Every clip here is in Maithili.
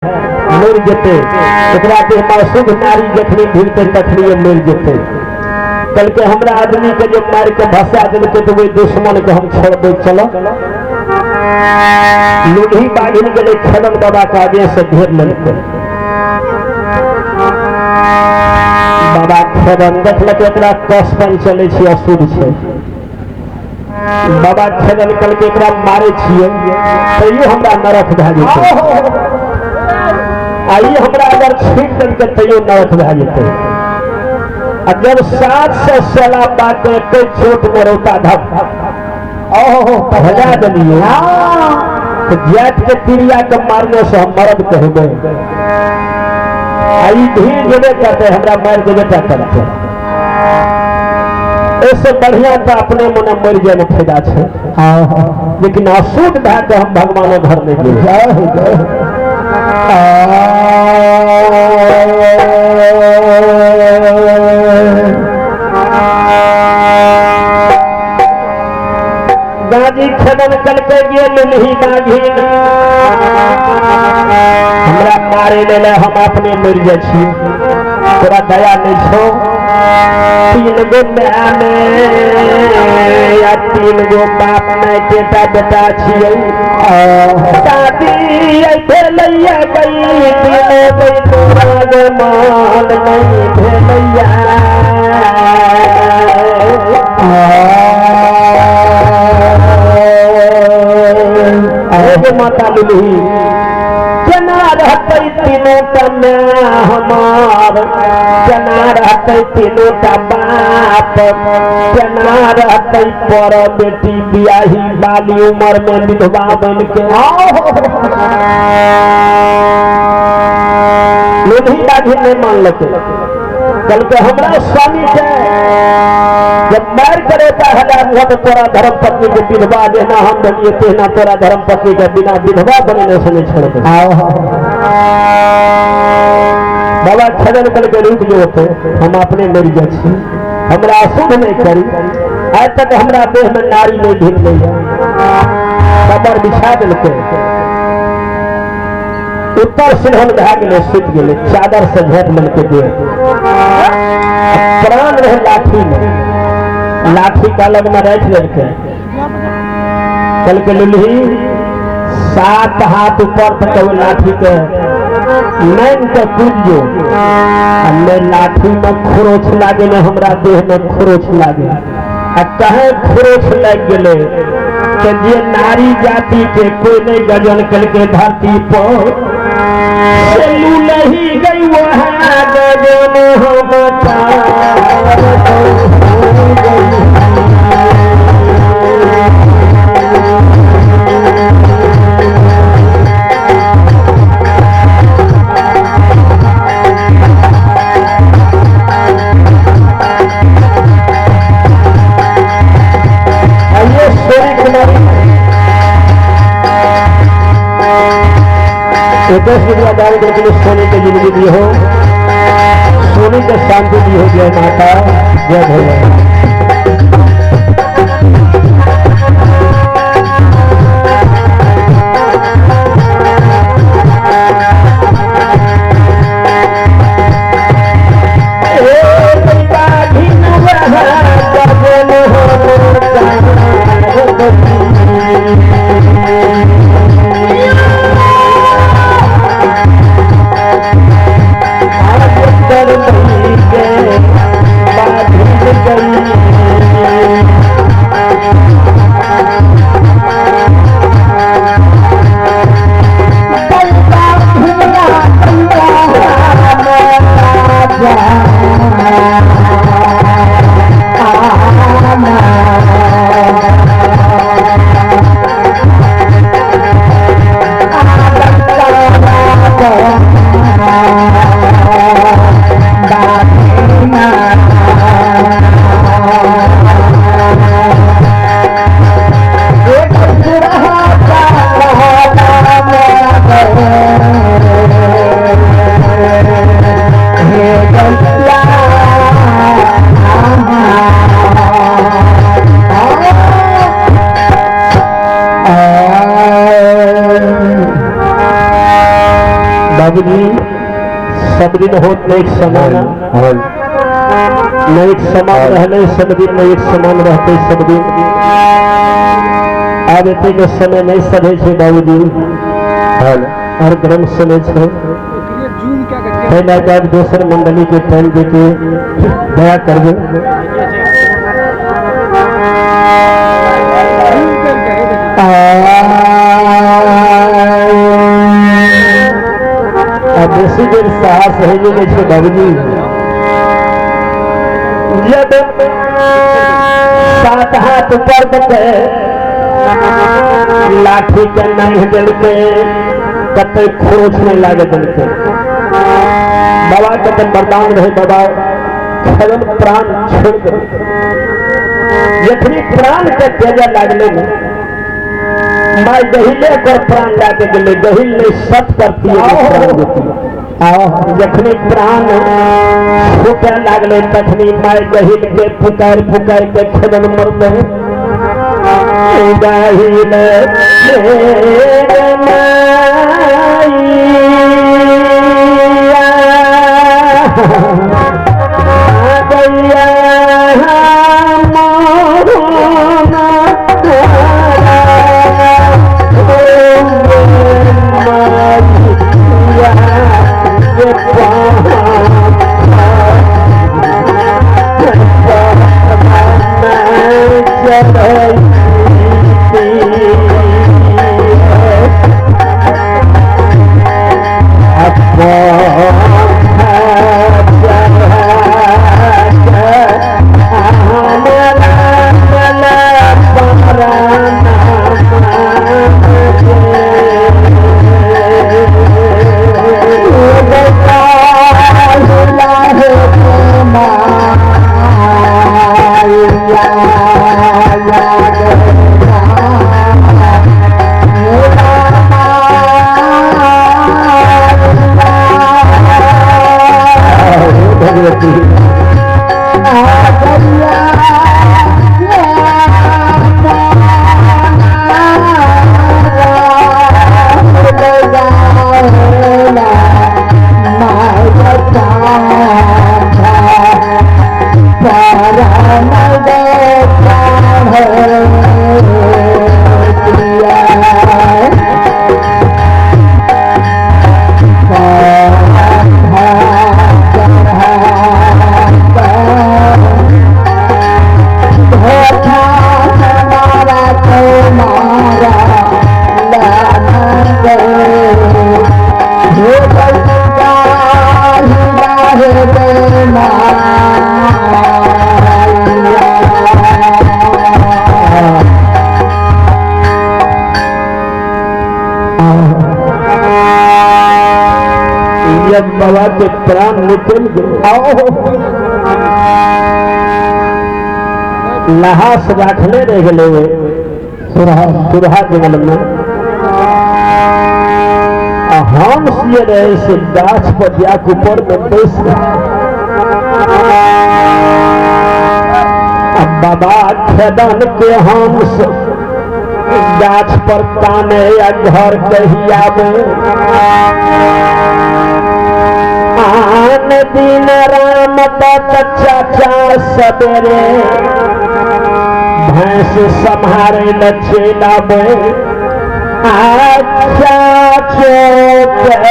मरि जेतै, ओकरा देहमे अशुद्ध नारी जखनी भिड़तै तखनिए मरि जेतै। कहलकै हमरा आदमी के जे मारि के भसा देलकै तऽ ओहि दुश्मन के हम छोड़बै। चलो लुढ़ी बाघिन गेलै, खेदन बाबा के आगे से घेर लेलकै। बाबा खेदन देखलकै एकरा कसपन चलै छै, अशुद्ध छै। बाबा खेदन कहलकै एकरा मारै छियै तैयो हमरा नरक भए जेतै, आ ई हमरा अगर छीट देलकै तैयो नरक भए जेतै। आ जब 700 सेला बाग के एक चोट में रौता धप भजा देलियै तो जात के तिरिया के मारने से हम मरद कहबै, आ ई भीड़ जेबे करतै, हमरा मारि देबे टा करतै। ऐसे बढ़िया तो अपने मने मर जाए में फायदा छै, लेकिन अशुद्ध भए के हम भगवानक घर नहीं गेल। जय हो जय हो। गाजी खेदन कलके गेल नहीं बाघिन, हमरा मारे ले हम अपने मर जाइ छी, तोरा दया नहीं छो। 3 गो माय में या 3 गो बाप में बेटा बेटा छियै, शादी भेलैया गई तीनों गई तोरा गो मान नहीं भेलैया। अरे माता लुलही केना रहतै तीनों टा माय हमार, केना रहतै तीनों टा बाप, केना रहतै पर बेटी बियाही बाली उम्र में विधवा बन के। लुलही बाघिन नहीं मानलकै, कहलकै हमरा स्वामी के जब मार करे हजार हुआ तो तोरा धर्म पत्नी के विधवा जेना हम बनिए तेना तोरा धर्म पत्नी के बिना विधवा बनेने से नहीं छोड़बै। बाबा छगन कहलकै रुक जो, हम अपने मरि जाइ छी, हमरा अशुद्ध नहीं करी, आइ तक हमरा देह में नारी नहीं भिड़लै। कबर बिछा देलकै, उत्तर सिरहन भए गेलै, सुति गेलै, चादर से झाँपि लेलकै देह। प्राण रहे लाठी में, लाठी का अलग में राखि लेलकै। कहलकै लुलही 7 हाथ ऊपर तक ओहि लाठी के नैन के कूद जो, आ ने लाठी में खरोच लागे ने हमरा देह में खरोच लागे। आ कहे खरोच लागि गेलै कि जे नारी जाति के कोई नहीं गजन कलके धरती पर से लुलही गई वहाँ गजन हम पार गई। आइए सोनी कुमारी 10 रुपया दान करके लिए सोनी के जिंदगी दी हो, सोनी के शांति दी हो। जय माता, जय भगवान। बाघिन गई। बाबूजी सब दिन होत नहीं एक समान, नहीं एक समान रहले सब दिन, नहीं एक समान रहते सब दिन। आब एते के समय नहीं सधे छै बाबूजी, और गर्म समय छै। पहला के दोसर मंडली के टाइम दे के दया करबे। बेसी देर साहस है नहीं छै बाबूजी। जब 7 हाथ ऊपर के लाठी के नहीं देलके, कते खरोच नहीं लागे देलके। बाबा के तो वरदान रहे, बाबा खरम प्राण छोड़ दे। जखनी प्राण के तेजा लागले ने माय गहिले कर प्राण लागे गेले, गहिल ने सत करती प्राण देती। जखनी प्राण छूटे लागले तखनी my गहिल के पुकार पुकार के खेदन मरले। गहिल बाबा के प्राण निकल गए, लहास राखले रह गए सुरहा जंगल में। हम सिए रहे से गाछ पर जाके ऊपर में बैस बाबा खेदन के हंस गाछ पर काने या घर कहिया में। आन दिन राम दत्त चाचा सवेरे भैंस सम्हारे न चेला में। अच्छा देखिए।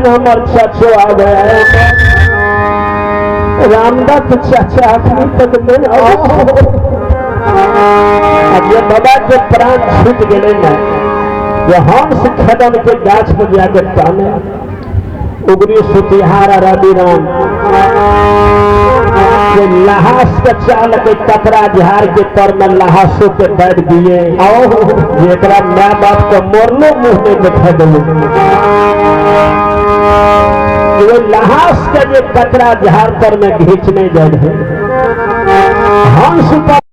हमर चाचो आ गया, रामदत्त चाचा अखनी तक नहीं। जे बाबा के प्राण छूट गए ना, जे हंस खेदन के गाछ पर जाके टाने उगरी सुतिहारा रवि राम के लहास के चाल के कतरा झाड़ के तर में लहासों के बैठ दिए। आओ एकरा माँ बाप के मरलो मुंह में देखा दिए। लहास के जे कतरा झाड़ तर में घींचने जाए हंस पर।